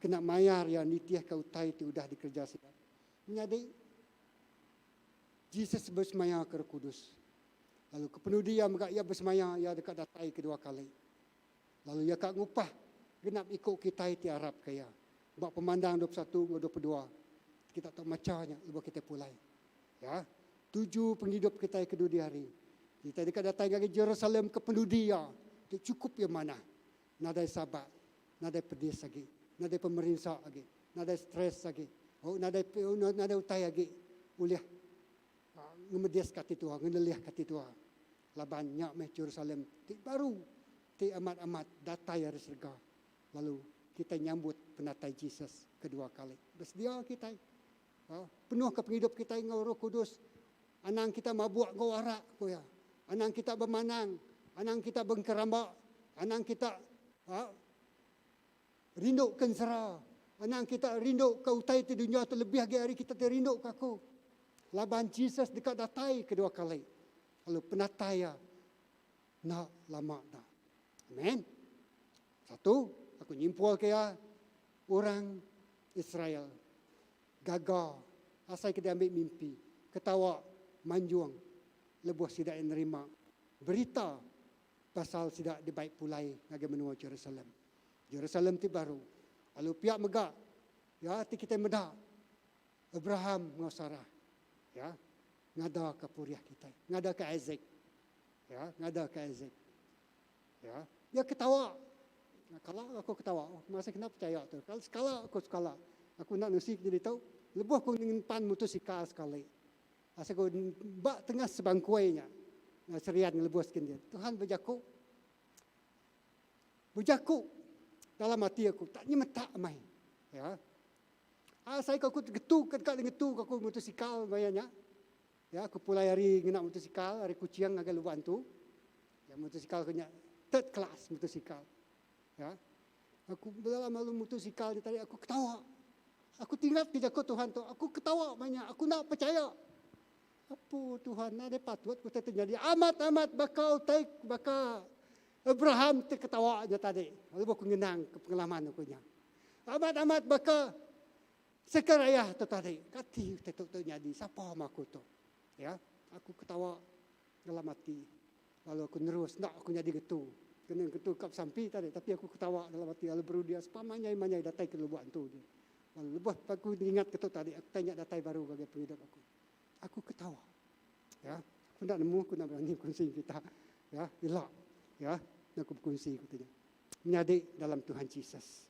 kena mayar iya nitihka utai ti udah dikereja sida. Menyadi, Jesus besemaya ke Roh Kudus. Lalu kepenudi iya mega iya besemaya iya deka datai kedua kali. Lalu iya ka ngupah genap iku kitai ti arapka iya. Ba Pemandang 21 enggau 22, kita tau macha nya lebuh kitai pulai. Ya. Tuju pengidup kitai ke dudi hari. Kitai deka datai ngagai Jerusalem ke penudi iya ti chukup iya manah. Nadai sabak, nadai pedis agi, nadai pemerinsa agi, nadai stress agi, oh nadai nadai utai agi ulih ngemediska ati tua, ngenelihka ati tua. Laban nya meh Jerusalem ti baru ti amat-amat datai ari serega lalu kitai nyambut penatai Jesus kedua kali. Besedia kitai. Penuhka pengidup kitai enggau Roh Kudus. Anang kita mabuk enggau arak, ku iya. Anang kita bemanang. Anang kita bengkeramba. Anang kita rindu ke ensera. Anang kita rindu ke utai ti dunya tu lebih agi ari kita ti rindu ke aku. Laban Jesus deka datai kedua kali. Lalu penatai iya enda lama da. Amen. Satu, aku nyimpulka iya, orang Israel gaga asai ke diambi mimpi, ketawa manjung lebuh sida iya nerima berita pasal sida dibai pulai ngagai menua Jerusalem. Jerusalem ti baru. Lalu pia mega ya ti kitai meda Abraham enggau Sarah ya ngadaka purih kitai, ngadaka Isaac. Ya, ngadaka Isaac. Ya, dia ketawa. Kala aku ketawa, masih kena percaya tu. Kalau sekala aku sekala, aku nak nusi ke jadi tu, lebuh aku ngempan motosikal sekali. Asal aku ba tengah sebangkui nya, serian ngelebus kin dia. Tuhan bejaku. Bejaku dalam ati aku, tak nyemetak amai. Ya. Asai aku getu ke deka ngetu aku motosikal maya nya. Ya, aku pulai ari ngena motosikal ari Kuching ngagai Lubok Antu. Ya, motosikal aku nya third class motosikal. Ya. Aku dalam lalu motosikal nya tadi aku ketawa. Aku tingat ke jaku Tuhan tu, aku ketawa maya aku enda percaya. Apu Tuhan, nadai patut ku utai tu nyadi. Amat-amat baka utai baka Abraham ti ketawa nya tadi. Lalu aku ngenang ke pengalaman aku nya. Amat-amat baka Sekariah tu tadi, kati utai tu tu nyadi, sapa meh aku tu? Ya, aku ketawa dalam ati. Lalu aku nerus, enda aku nyadi ngetu. Kena ngetu ka besampi tadi, tapi aku ketawa dalam ati lalu beru dia sepa manyai-manyai datai ke lubok antu dia. Lalu lebuh aku ngingat ke tu tadi, utai nya datai baru ngagai pengidup aku. Aku ketawa. Ya, aku enda nemu aku enda berani bekunsi kita. Ya, ila. Ya, aku bekunsi ku ti nya. Menyadi dalam Tuhan Jesus.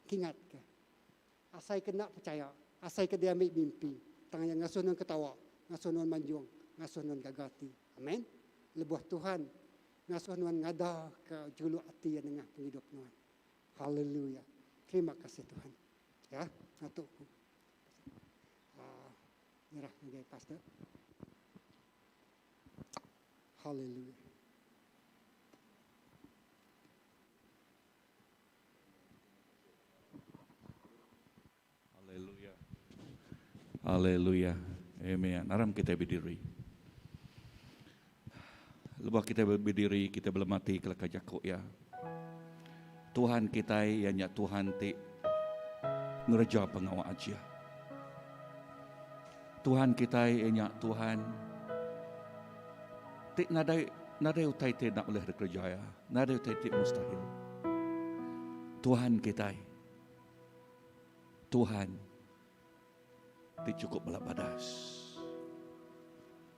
Kingatka. Asai ke enda pechaya, asai ke diambi mimpi, tang iya ngasuh nuan ketawa, ngasuh nuan manjung, ngasuh nuan gaga ati. Amen. Lebuh Tuhan ngasuh nuan ngadaka juluk ati iya nengah pengidup nuan. Haleluya. Terima kasih Tuhan. Ya, ngatuk ku. Uh, nyerah ngagai pastor. Haleluya. Haleluya. Haleluya. Amen. Aram kita berdiri. Lebuh kita berdiri, kita belemati ke leka jaku ya. Tuhan kita iya nya Tuhan ti ngereja pengawa aja. Tuhan kita iya nya Tuhan ti nadai nadai utai ti enda ulih dikereja iya. Nadai utai ti mustahil. Tuhan kitai. Tuhan ti chukup bala badas.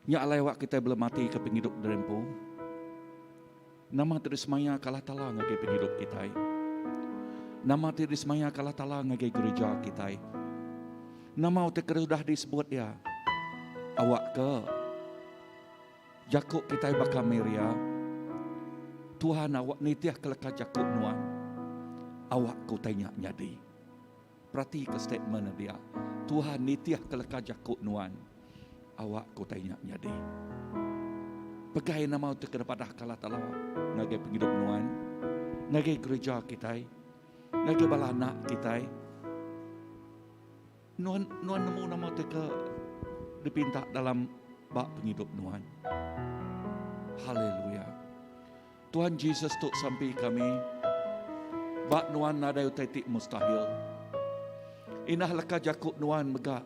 Nya alai awak kitai bela mati ke pengidup diri empu. Nama ti disemaya ke Allah Taala ngagai pengidup kitai. Nama ti disemaya ke Allah Taala ngagai gereja kitai. Nama utai ke udah disebut iya. Awak ke Jaku kitai baka Maria, Tuhan awak nitihka leka jaku nuan, awakka utai nya nyadi. Peratika statement dia, Tuhan nitihka leka jaku nuan, awakka utai nya nyadi. Pegai nama utai ke dipadahka Allah Taala ngagai pengidup nuan, ngagai gereja kitai, ngagai bala anak kitai. Nuan nuan nemu nama ti ke dipinta dalam ba pengidup nuan. Haleluya. Tuhan Jesus tu sampi kami ba nuan nadai utai ti mustahil. Inah leka jaku nuan mega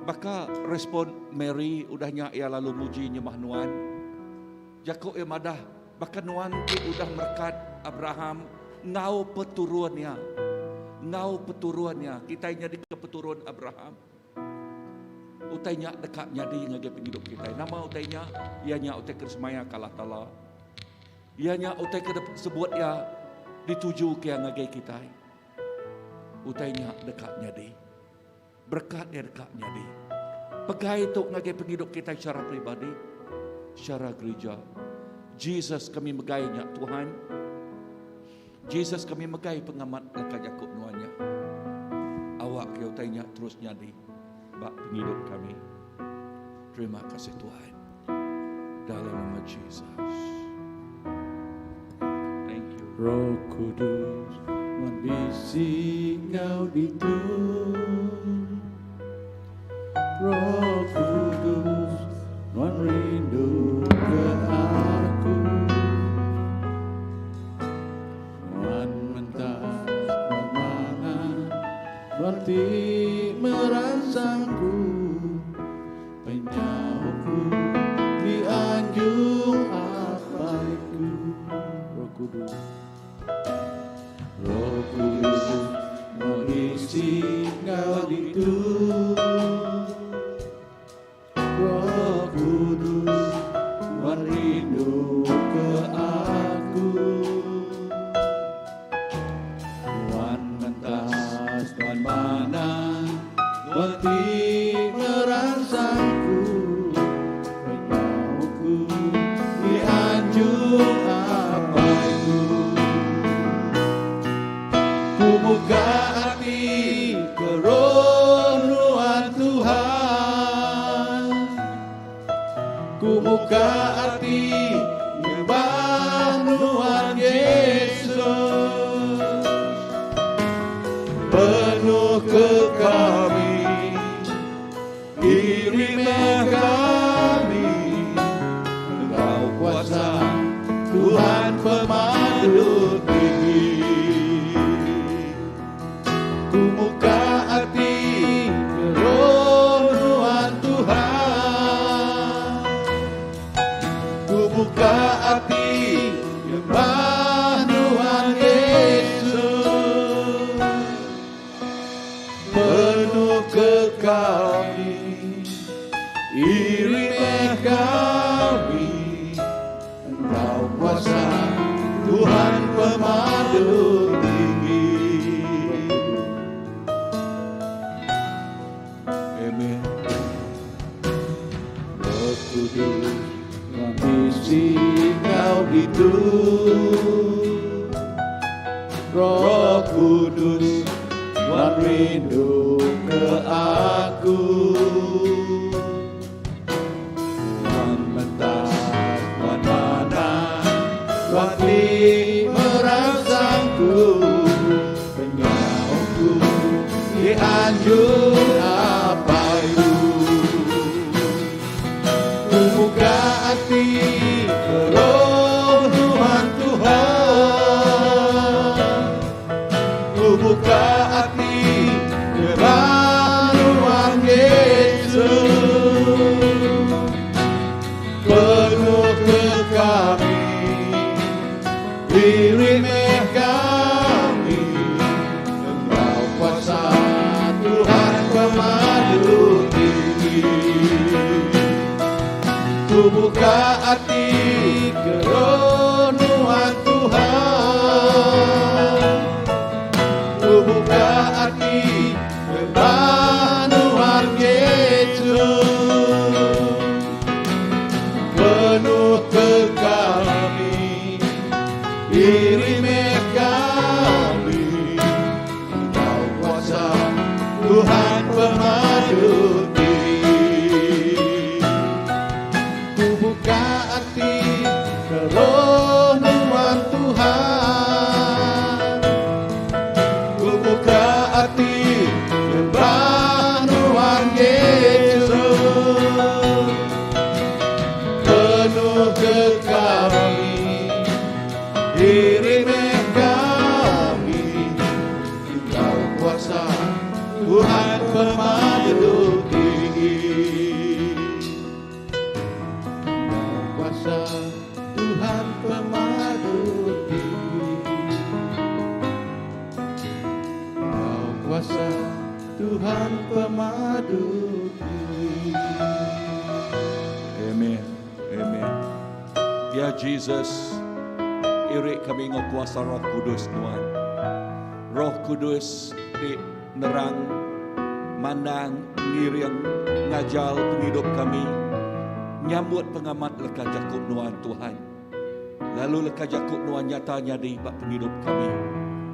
baka respon Mary udah nya iya lalu muji nyembah nuan. Jaku iya madah baka nuan ti udah merekat Abraham enggau peturun iya. Enggau peturun iya. Kitai nyadika peturun Abraham. Utai nya deka nyadi ngagai pengidup kitai. Nama utai nya? Iya nya utai ke disemaya ke Allah Taala. Iya nya utai ke disebut Iya ditujuka Iya ngagai kitai. Utai nya deka nyadi. Berekat iya deka nyadi. Pegai tu ngagai pengidup kitai secara peribadi, secara gerija. Jesus kami megai nya Tuhan. Jesus kami megai pengamat leka jaku nuan nya. Awak ke utai nya terus nyadi ba pengidup kami. Terima kasih Tuhan. Dalam nama Jesus. Thank you. Roh Kudus nuan bisi enggau ditu. Roh Kudus nuan rindu ke aku. Nuan mentas nuan manah nuan ti meransangku. Penyauhku dianjung apaiku. Roh Kudus, Roh Kudus mengisi ngau ditu. Roh Kudus nuan rindu ke aku. Nuan mentas nuan manah nuan ti meransangku penyauhku dianjung apaiku. Ku buka ati ke roh nuan Tuhan. Ku buka ati nyembah nuan Yesus. Penuh ke kami, iri meh kami enggau kuasa Tuhan pemadu tinggi. Ku muka ati ke roh nuan Tuhan. Ku buka ati nyembah nuan Yesus. Penuh ke kami, iri meh kami enggau kuasa Tuhan pemadu tinggi. Amen. Roh Kudus nuan bisi enggau ditu. Roh Kudus nuan rindu ke aku. Nuan mentas nuan manah nuan ti meransangku penyauhku dianjung apaiku. Ku buka ati ke roh nuan Tuhan. Ku buka ati nyembah nuan Yesus. Penuh ke kami, diri meh kami enggau kuasa Tuhan pemadu tinggi. Ku buka ati ke roh nuan Tuhan. Ku buka ati nyembah nuan Yesus. Penuh ke kami, diri meh kami enggau kuasa Tuhan pemadu tinggi. Ku buka ati ke roh nuan Tuhan. Ku buka ati nyembah nuan Yesus. Penuh ke kami, diri meh kami enggau kuasa Tuhan pemadu tinggi. Enggau kuasa Tuhan pemadu tinggi. Enggau kuasa Tuhan pemadu tinggi. Amen. Amen. Ya Jesus, iri kami ngau kuasa Roh Kudus Tuhan. Roh Kudus ti nerang, mandang, ngiring, ngajal penghidup kami. Nyambut pengamat leka Jakub Nuan Tuhan. Lalu leka Jakub Nuan nyata nyadi bak penghidup kami.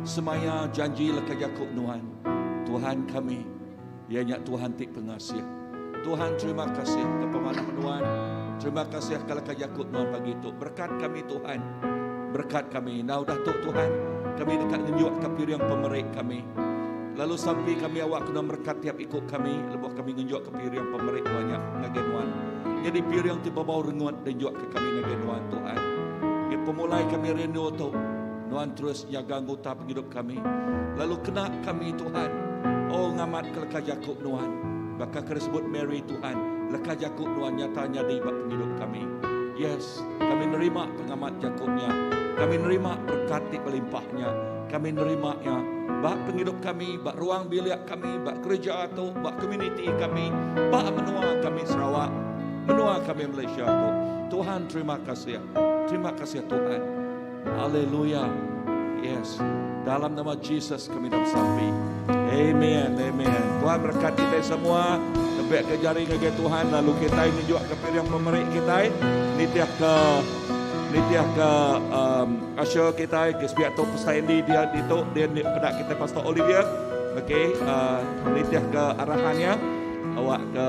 Semaya janji leka Jakub Nuan. Tuhan kami, ianya Tuhan ti pengasih. Tuhan terima kasih ke pemanah Nuan. Terima kasih ke leka Jakub Nuan pagi itu. Berkat kami Tuhan. Berkat kami. Nah udah tu Tuhan, kami dekat ngenjuk ke piring pemerik kami. Lalu sampai kami awak kena berkat tiap ikut kami, lebuh kami ngenjuk ke piring pemerik banyak ngagai Nuan. Jadi piring ti berbau rengut dan juak ke kami ngagai Nuan Tuhan. Di pemulai kami rindu tu, Nuan terus jaga anggota penghidup kami. Lalu kena kami Tuhan. Oh ngamat ke leka Jakub Nuan. Baka ke disebut Mary Tuhan, leka Jakub Nuan nyata nyadi bak penghidup kami. Yes, kami nerima pengamat Jakubnya. Kami nerima berkat ti berlimpahnya. Kami nerima ya bak penghidup kami, bak ruang bilik kami, bak kerja tu, bak komuniti kami, bak menua kami Sarawak, menua kami Malaysia tu. Tuhan terima kasih. Terima kasih Tuhan. Haleluya. Yes. Dalam nama Jesus kami dalam sampi. Amen. Amen. Tuhan berkat kita semua. Lebih ke jari ke Tuhan lalu kita ini juga ke piring pemerik kita. Nitiah ke nitiah ke usher kita ke sepiak tu Pastor Andy dia itu dia pedak kita Pastor Olivia. Okey, nitiah ke arahannya awak ke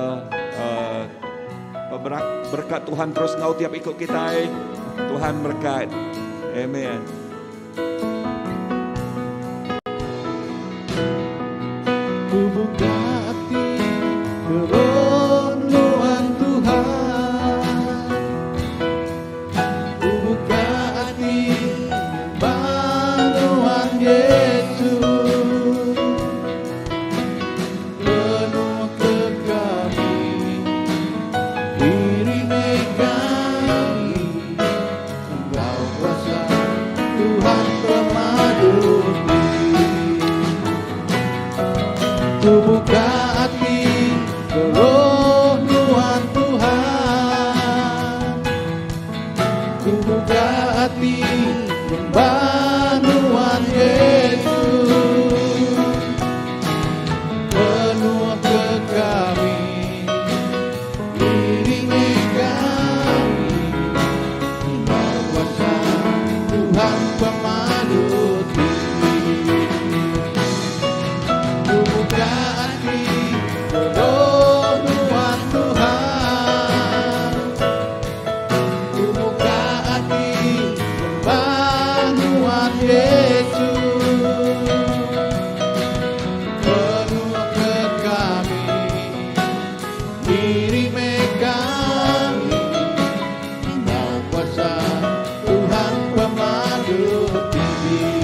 berkat Tuhan terus ngau tiap ikut kita. Tuhan berkat. Amen. Ku buka hati keronuan Tuhan. Ku buka hati bantuan Yesus. Penuh ke kami, diri kami. Engkau kuasa Tuhan pemadu. Ku buka hati keronuan Tuhan. Ku buka hati pembanuan Yesus. Penuh ke kami, diri kami. Engkau kuasa Tuhan pemadu tinggi. Ku buka hati keronuan Tuhan. Ku buka hati pembanuan Yesus. Penuh ke kami, diri kami. Engkau kuasa Tuhan pemadu tinggi.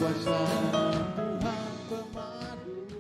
Kuasa Tuhan pemadu.